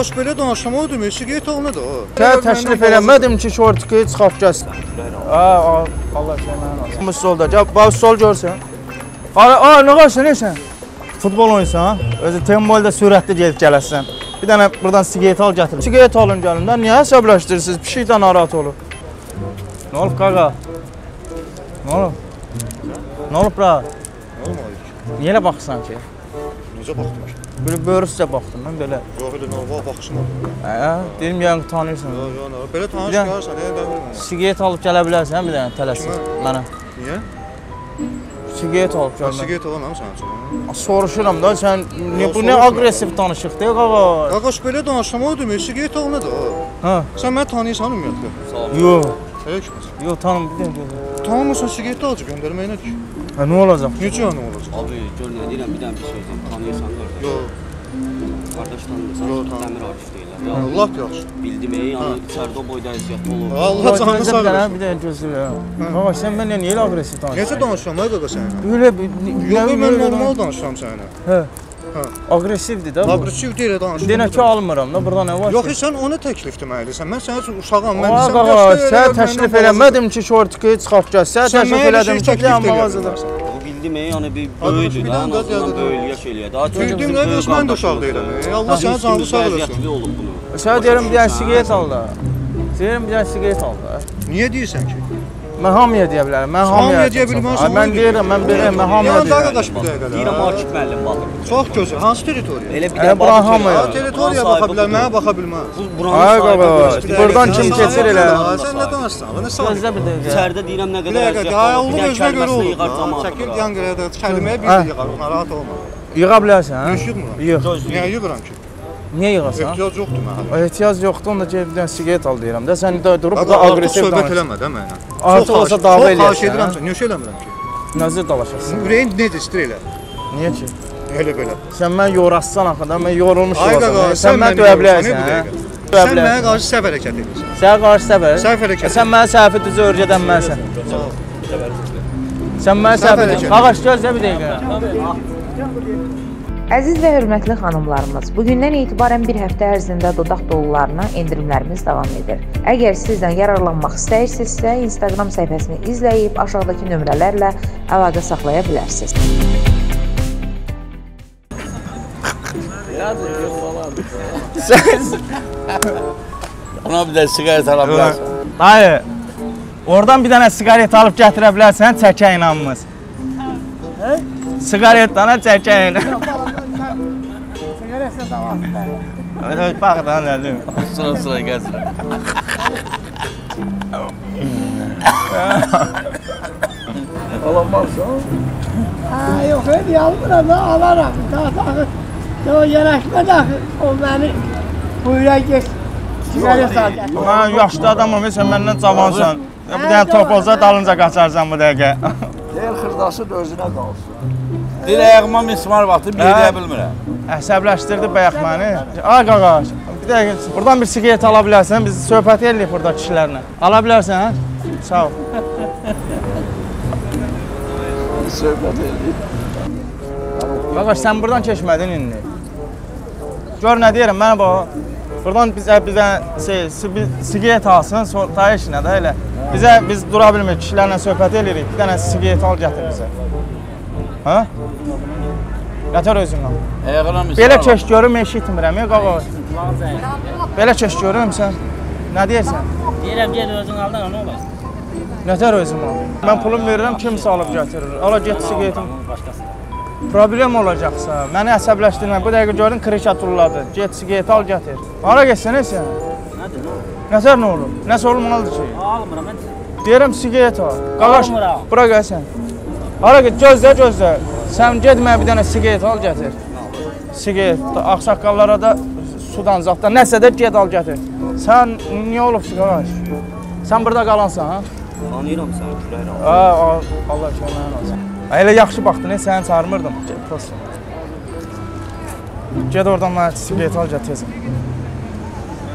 Qaqaş belə danışmaq o demək, siqaret al nədir o? Sənə təklif eləmədim ki, şortikı çıxart gəlsin. Allah köməyin olsun. Bu solda, gəl, bax sol görsən. Ay, nə qarşın, neysən? Futbol oynayırsan, özü tembolda sürətli gedib gələsən. Bir dənə buradan siqaret al gətir. Siqaret alın gəlin də, niyə əsəbləşdirirsiniz? Pişik də narahat olur. Nə olub qaqa? Nə olub? Nə olub bra? Nə olmalı ki? Niyə elə baxırsan ki? Necə baxdım ki? Belə böyrüscə baxdım mən belə. Yox, elə normal baxışım oldu. Deyim yəni tanıyırsan. Yox, yox, belə tanış gəlirsən, elə də bilmirəm. Siqaret alıb gələ bilərsən bir dənə tələsik mənə. Niyə? Siqaret alıb gəlmə. Siqaret alamam sənin üçün. Soruşuram da, sən bu nə aqressiv danışıqdır qaqa? Qaqaş belə danışmaq o demək, siqaret al nədir o? Hə. Sən məni tanıyırsan ümumiyyətlə? Yox. Elə kimsən? Yox, tanımıram. Tanımırsan siqaret alacaq göndərmək nədir ki? Hə, nə olacaq? Necə nə olacaq? Abi, gör nə deyirəm, bir dənə bir söz deyim. Tanıyırsan qardaş? Yox. Qardaş tanımırsan, Dəmir Akif deyirlər. Allah yaxşı. Bildim, yəni içəridə o boyda əziyyətli olur. Allah canını sağ olsun. Bir dənə gözləyirəm. Qaqa, sən mənlə niyə elə aqressiv danışırsan? Necə danışıram ay qaqa səninlə? Elə yox, mən normal danışıram səninlə. Hə. Aqressivdir də bu. Aqressiv deyil danışıram. Denə ki almıram da, burada nə var ki? Yox, sən ona təklifdir mənə eləyirsən. Mən sənin üçün uşağam. Mən sən sən təklif eləmədim ki, şortikı çıxart gəl. Sən təklif elədim ki, mağazada. Bildim, yəni bir böyüdür da, ən azından böyüklük eləyər. Daha çox bildim, nə qardaş, mən də uşaq deyiləm. Allah sənin canını sağ eləsin. Sənə deyirəm, bir dənə siqaret al da. Deyirəm, bir dənə siqaret al da. Niyə deyirsən ki? Mən hamıya deyə bilərəm, mən hamıya deyə bilmərəm. Mən deyirəm, mən bilirəm, mən hamıya deyirəm. Yəni, qardaş bir dəqiqə də. Deyirəm, Akif müəllim baxır. Çox gözəl, hansı territoriya? Elə bir də buranın hamıya. Territoriya baxa bilər, mənə baxa bilməz. Ay qaqaş, buradan kim keçir elə? Sən nə danışsan, nə sağ Gözlə bir dəqiqə. İçəridə deyirəm, nə qədər əziyyət olur. Bir də kəlməsini yığar camaatı. Çəkil yan qıraya da, kəlməyə bir də yığar, narahat olma. Yığa bilərsən, hə? Yox, yığmıram. Yığ. Niyə yığıram ki? Niyə yığasan? Ehtiyac yoxdur mənə. Ehtiyac yoxdur, onda gedib bir dənə siqaret al deyirəm də. Sən də durub da aqressiv danışırsan. Söhbət eləmə də mənə. Artıq olsa dava eləyərsən. Çox xahiş edirəm sən, niyə şey eləmirəm ki? Nəzir dalaşırsan. Ürəyin necə istəyir elə. Niyə ki? Elə belə. Sən mən yorassan axı da, mən yorulmuş olacam. Sən məni döyə bilərsən. Sən mənə qarşı səhv hərəkət edirsən. Sənə qarşı səhv? Səhv hərəkət. Sən mənə səhvi düzü öyrədən mənsən. Sən mənə səhv hərəkət. Qaqaş gözlə bir dəqiqə. Əziz və hörmətli xanımlarımız, bugündən etibarən bir həftə ərzində dodaq dolularına endirimlərimiz davam edir. Əgər sizdən yararlanmaq istəyirsinizsə, Instagram səhifəsini izləyib aşağıdakı nömrələrlə əlaqə saxlaya bilərsiniz. Ona bir də siqaret ala bilərsən. Dayı, oradan bir dənə siqaret alıb gətirə bilərsən, çəkə inanmız. Siqaret dana çəkə inan. Bax da nə deyim. Sıra-sıra gəzirəm. Alanmazsan? Hə, yox, indi almıram da, alaram. Axı, yanaşma da axı, o məni buyura geç, siqaret al gətir. Mən yaşlı adamım, sən məndən cavansan. Bir dənə top olsa dalınca qaçarsan bu dəqiqə. Deyir, xırdası da özünə qalsın. Deyir, ayağıma mismar batıb, yeriyə bilmirəm. Əsəbləşdirdi bayaq məni. Ay qaqaş, bir dəqiqə, buradan bir siqaret ala bilərsən, biz söhbət eləyirik burada kişilərlə. Ala bilərsən, hə? Sağ ol. Söhbət eləyik. Qaqaş, sən buradan keçmədin indi. Gör nə deyirəm, mənə bax. Buradan bizə siqaret alsın, sonra işinə də elə. Bizə, biz dura bilmirik, kişilərlə söhbət eləyirik. Bir dənə siqaret al gətir bizə. Hə? Gətir özünlə. Belə keş görüm, eşitmirəm, qaqa. Belə keş görüm, sən nə deyirsən? Deyirəm, gel özün al da, nə olar? Nətər özüm al? Mən pulumu verirəm, kimsə alıb gətirir. Ala, get siqaretim. Problem olacaqsa, məni əsəbləşdirmə. Bu dəqiqə gördün, krişa tulladı. Get siqaret al, gətir. Hara getsən, sən? Nədir, nə olur? Nətər nə olur? Nəsə olmalıdır ki? Almıram, mən. Deyirəm, siqaret al. Qaqaş, bura gəl sən. Hara get, gözlə, gözlə. Sən get mənə bir dənə siqaret al, gətir. Siqaret, ağsaqqallara da sudan zaddan, nəsə də get al, gətir. Sən niyə olubsun, qaqaş? Sən burada qalansan, ha? Tanıyıram səni, külək razı. Allah köməyin olsun. Elə yaxşı baxdın, səni çağırmırdım. Get, prosto. Get oradan mənə siqaret al, gətir tez.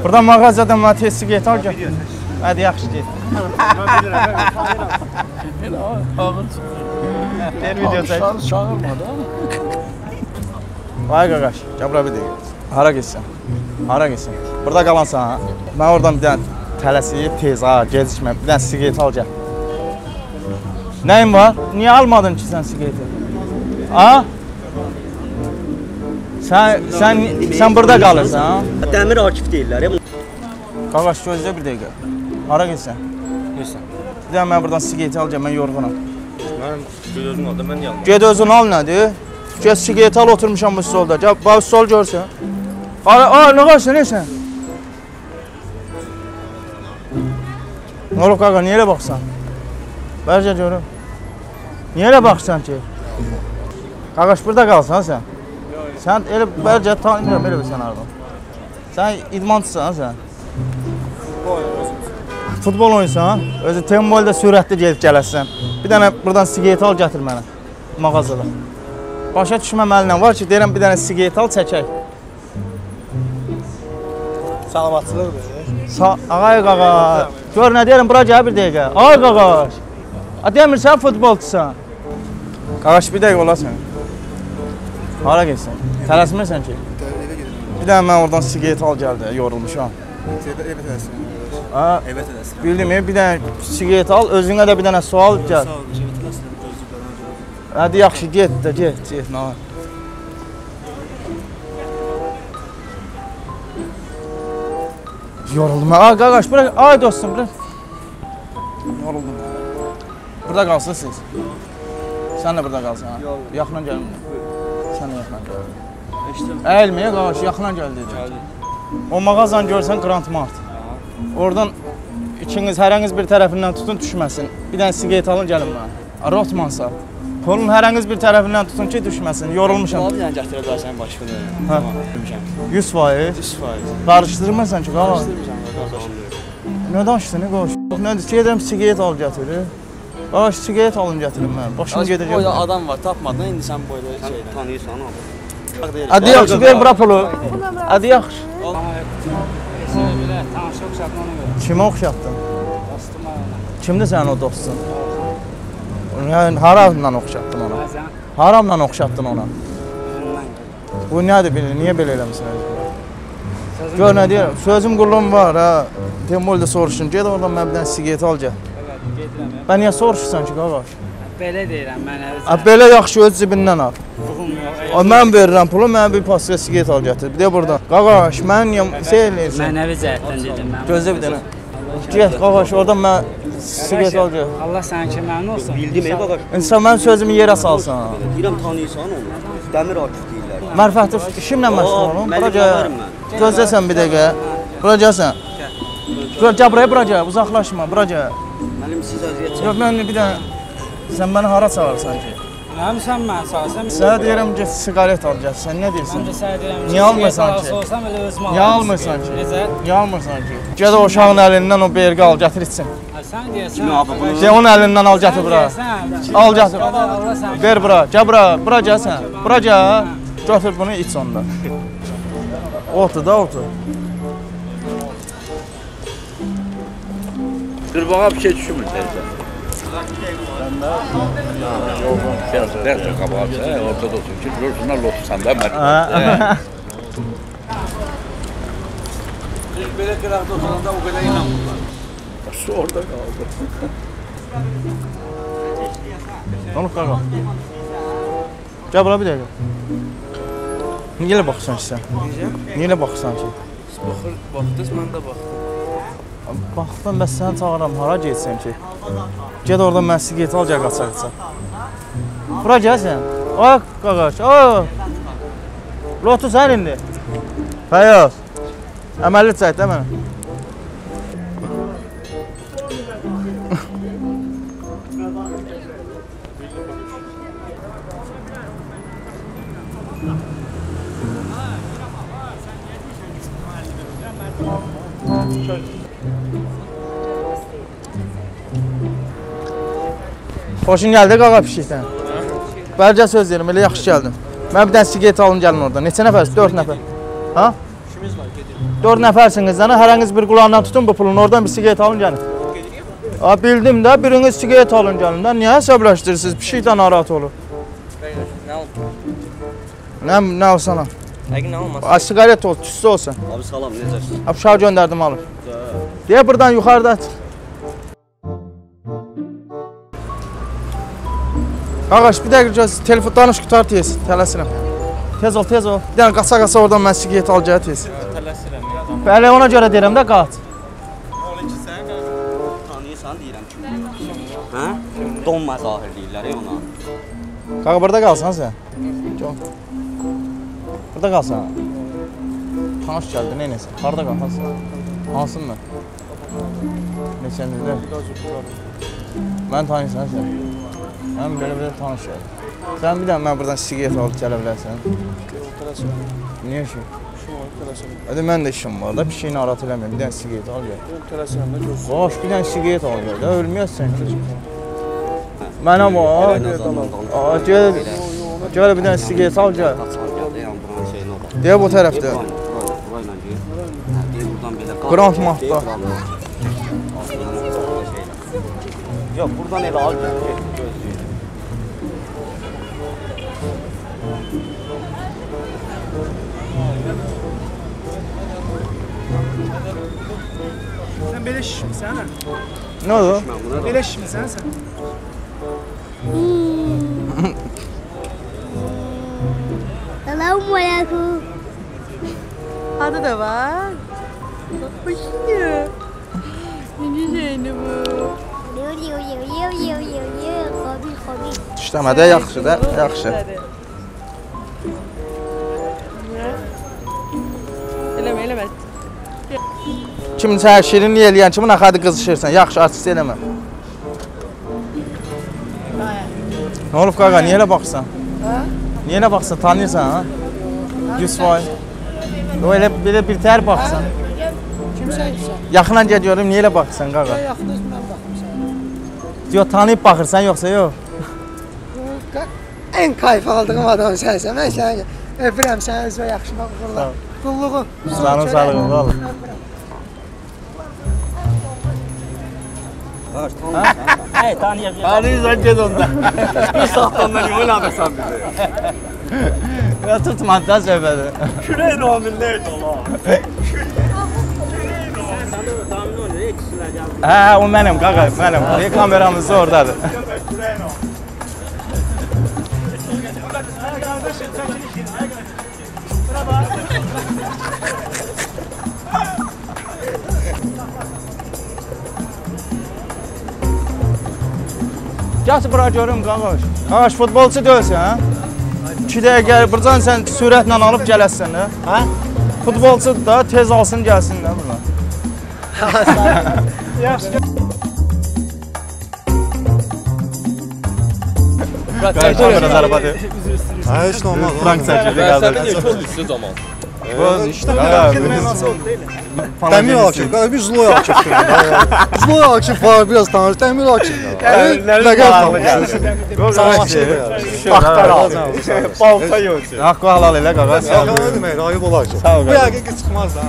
Buradan mağazadan mənə tez siqaret al, gətir. Hadi, yaxşı, get. Mən bilirəm, mən tanıyıram. Elə ağır çıxır. Deyir, video çək. Alışları çağırma da. Vay qaqaş, gəl bura bir dəqiqə. Hara getsən? Hara getsin? Burada qalansan ha? Mən oradan bir dənə tələsik, tez ha, gecikmə. Bir dənə siqaret al gəl. Nəyin var? Niyə almadın ki sən siqareti? Ha? Sən burada qalırsan ha? Dəmir Akif deyirlər. Qardaş gözlə bir dəqiqə. Hara getsən? Neysə. Bir dənə mən buradan siqareti alacağam, mən yorğunam. Mənim ged özün al da, mən niyə almam? Ged özün al nədir? Ged siqaret al, oturmuşam bu stolda. Gəl, bax stol görsən. Ay, nə qarşısan, neysən? Nə olub qaqa, niyə elə baxsan? Bərcə görüm. Niyə elə baxsan ki? Qaqaş, burada qalsan sən. Sən elə bərcə tanımıram, elə bil sən hardan. Sən idmançısan sən. Futbol oynayırsan, özü tembolda sürətli gedib gələsən. Bir dənə buradan siqaret al, gətir mənə mağazada. Başa düşməm əlinə var ki, deyirəm bir dənə siqaret al, çəkək. Salamatçılıqdır. Ağay qaqaş, gör nə deyirəm, bura gəl bir dəqiqə. Ay qaqaş, demirsən futbolçusan. Qaqaş bir dəqiqə olasan. Hara getsin? Tələsmirsən ki? Bir dənə mən oradan siqaret al gəl də, yorulmuşam. Evə tələsirəm. Evə tələsirəm. Bildim, bir dənə siqaret al, özünə də bir dənə su al, gəl. Sağ ol, evə tələsirəm, gözlüklərdən görə. Hadi yaxşı, get də, get, get, nə var? Yoruldum. Ay qaqaş, bırak. Ay dostum, bırak. Yoruldum. Burada qalsın siz. Sən də burada qalsın, ha? Yaxına gəlmə. Sən də yaxına gəl. Əyilməyə qaqaş, yaxına gəl dedim. O mağazanı görsən Grand Mart. Oradan ikiniz, hərəniz bir tərəfindən tutun, düşməsin. Bir dənə siqaret alın, gəlin mənə. Rotmansa. Pulun hərəniz bir tərəfindən tutun ki, düşməsin. Yorulmuşam. Bir dənə gətirə bilərsən başqa da. Hə. 100%. 100%. Qarışdırmırsan ki, qaqa. Qarışdırmıram qardaş. Nə danışdın, nə qoş? Nədir? Gedirəm siqaret al gətirir. Qardaş, siqaret alın gətirin mən. Başım gedir. Boyda adam var, tapmadın. İndi sən boyda şeydən. Tanıyırsan abi. Hadi yaxşı, ver bura pulu. Hadi yaxşı. Kimə oxşatdın? Dostuma ona. Kimdir sənin o dostun? Yəni, haramla oxşatdın ona? Haramla oxşatdın ona? Bu nədir belə? Niyə belə eləmişsin özünə? Gör nə deyirəm? Sözüm qulluğum var ha. Temol də soruşun. Ged oradan mən bir dənə siqaret al gəl. Mən niyə soruşursan ki, qardaş? Belə deyirəm mən əvəzə. Belə yaxşı öz cibindən al. Mən verirəm pulu, mənə bir paska siqaret al gətir. Bir də buradan. Qardaş, mən niyə şey eləyirsən? Mənəvi cəhətdən dedim mən. Gözlə bir dənə. Get qardaş, oradan mən siqaret al gəl. Allah sənin kimi məmnun olsun. Bildim ey qardaş. İnsan mənim sözümü yerə salsın. Deyirəm tanıyırsan onu. Dəmir Akif deyirlər. Mərifətli işimlə məşğul olum. Bura gəl. Gözləsən bir dəqiqə. Bura gəlsən. Gəl buraya, bura gəl. Uzaqlaşma, bura gəl. Mənim siz əziyyət çəkir. Yox, mən bir dənə sən məni hara çağırırsan ki? Mənim sən məni çağırsan. Sənə deyirəm ki, siqaret al gəl. Sən nə deyirsən? Mən də sənə deyirəm ki, niyə almırsan ki? Olsam elə özüm alaram. Niyə almırsan ki? Necə? Niyə almırsan ki? Gəl o uşağın əlindən o berqi al, gətir içsin. Sən deyirsən. Gəl onun əlindən al, gətir bura. Al gətir. Ver bura. Gəl bura. Bura gəl sən. Bura gəl. Götür bunu iç onda. Otur da otur. Qırbağa bir şey düşmür teyze. Biraz da qabağa ortada olsun ki, görsünlər lotusan da mən. Belə qıraqda oturanda o qədər inanmırlar. Su orada qaldı. Nə olub qaqa? Gəl bura bir dəqiqə. Niyə elə baxırsan ki sən? Niyə elə baxırsan ki? Baxır, baxdınız, mən də baxdım. Baxdım, bəs səni çağıram, hara getsən ki? Ged oradan mən siqaret al, gəl qaçaqca. Bura gəl sən. Ay qaqaş, ay. Lotu sən indi. Fəyaz, əməlli çək də mənə. Xoşun gəldi qaqa pişikdən. Bəlkə söz deyirəm, elə yaxşı gəldim. Mən bir dənə siqaret alın gəlin oradan. Neçə nəfər? 4 nəfər. Ha? İşimiz var, gedirik. 4 nəfərsiniz dana, hərəniz bir qulağından tutun bu pulun, oradan bir siqaret alın gəlin. A, bildim də, biriniz siqaret alın gəlin də. Niyə əsəbləşdirirsiniz? Pişikdən narahat olur. Nə alım? Nə alsana? Həqiqən olmaz. Siqaret ol, tüstü olsun. Abi salam, necəsin? Abi uşağı göndərdim alır. Deyə buradan yuxarıda çıx. Qaqaş, bir dəqiqə göz, telefon danış qutar tez, tələsirəm. Tez ol, tez ol. Bir dənə qaça-qaça oradan mən siqaret al gəl tez. Tələsirəm. Bəli, ona görə deyirəm də qaç. Tanıyırsan deyirəm kim? Hə? Don məzahir deyirlər ona. Qaqa, burada qalsan sən. Burada qalsan. Tanış gəldi, neynəsən? Harada qalsan? Hansın mən? Neçəncidə? Mən tanıyırsan sən. Mən belə-belə tanış gəldi. Sən bir dənə mən buradan siqaret alıb gələ bilərsən. Tələsirəm. Niyə ki? İşim var, tələsirəm. Hadi mən də işim var da, bir şeyini narahat eləməyəm. Bir dənə siqaret al gəl. Tələsirəm də gözləyirəm. Qoş, bir dənə siqaret al gəl də, ölməyəsən ki. Mənə bax. Gəl, gəl bir dənə siqaret al gəl. Deyə bu tərəfdə. Grand Mahtda. Yox, buradan elə al gəl, gözləyir. Sən belə şişmisən, hə? Nə oldu? Belə şişmisən sən? Selamun aleyküm. Adı da var. Hoşuna. Ne güzel bu. Dişləmədə yaxşı da, yaxşı. Eləmə, eləmə. Kimin sən şirinlik eləyən, kimin axadı qızışırsan, yaxşı, artist eləmə. Nə olub qaqa, niyə elə baxırsan? Niyə elə baxırsan, tanıyırsan ha? 100%. O elə belə bir tər baxırsan. Kimsən ki sən? Yaxından gəl görüm, niyə elə baxırsan qaqa? Yaxından mən baxım sənə. Yox, tanıyıb baxırsan, yoxsa yox? Ən kayf aldığım adam sənsən, mən sənə öpürəm səni, özünə yaxşı bax, uğurlar. Qulluğun. Canın sağlığın, vallah. Hey, tanıyam. Tanıyırsan get onda. Bir saat ondan niyə oynadısan bizi? Ya tutmadı da söhbəti. Külək Ramil neydi ola? Hə, o mənim qaqa, mənim. Kameramız oradadır. Gəl bura görüm qaqaş. Qaqaş futbolçu deyilsən, hə? 2 dəqiqə gəl, buradan sən sürətlə alıb gələsən də, hə? Futbolçu da tez alsın gəlsin də bura. Yaxşı. Kamera zarafatı. Hə, heç nə olmaz. Frank çəkildi qardaş. Çox üstü zaman. İşte Dəmir Akif, bir Zloy Akif. Zloy Akif var, biraz tanır. Dəmir Akif. Ləqəb tanır. Axtar al. Balta yox. Haqqı halal elə qaqa. Nə demək, ayıb olar ki. Bu həqiqi çıxmaz da.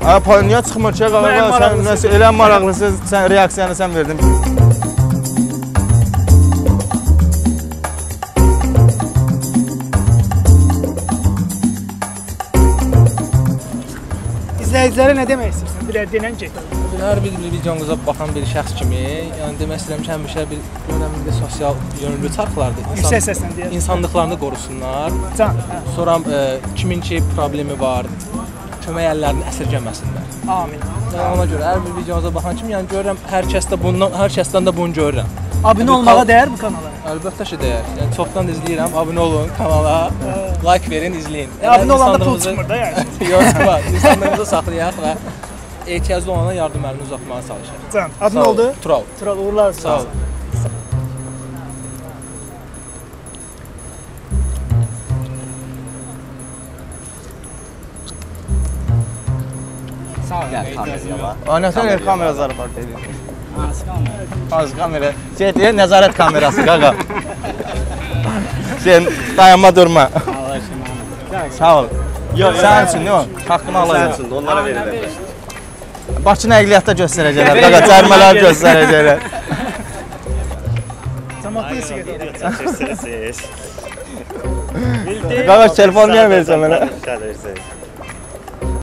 Hə, niyə çıxmır ki qaqa? Sən nəsə elə maraqlısı, sən reaksiyanı sən verdin. İzləyicilərə nə demək istəyirsən? Bir denən get. Hər bir videonuza baxan bir şəxs kimi, yəni demək istəyirəm ki, həmişə bir önəmli bir sosial yönümlü çarxlardır. Yüksək səslə deyək. İnsanlıqlarını qorusunlar. Can. Sonra kimin ki problemi var, kömək əllərini əsirgəməsinlər. Amin. Yəni ona görə hər bir videonuza baxan kimi, yəni görürəm hər kəsdə bundan, hər kəsdən də bunu görürəm. Abunə olmağa dəyər bu kanala? Əlbəttə ki, dəyər. Yəni çoxdan da izləyirəm. Abunə olun kanala, like verin, izləyin. Abunə olanda pul çıxmır da yəni. Yox, çıxmır. İnsanlığımızı saxlayaq və ehtiyaclı olana yardım əlini uzatmağa çalışaq. Can, adın oldu? Tural. Tural, uğurlar olsun. Sağ ol. Sağ ol. Gəl kameraya bax. Nə kamera zarafat edir. Az kamera. Şey deyir, nəzarət kamerası qaqa. Sen dayanma durma. Sağ ol. Yox, sənin üçün, yox. Haqqını alacaq. Sənin üçün, onlara verirlər. Bakı nəqliyyatda göstərəcəklər, qaqa, cərmələr göstərəcəklər. Cəmaatda siqaret. Qardaş, telefon niyə verirsən mənə? Gəlirsiniz.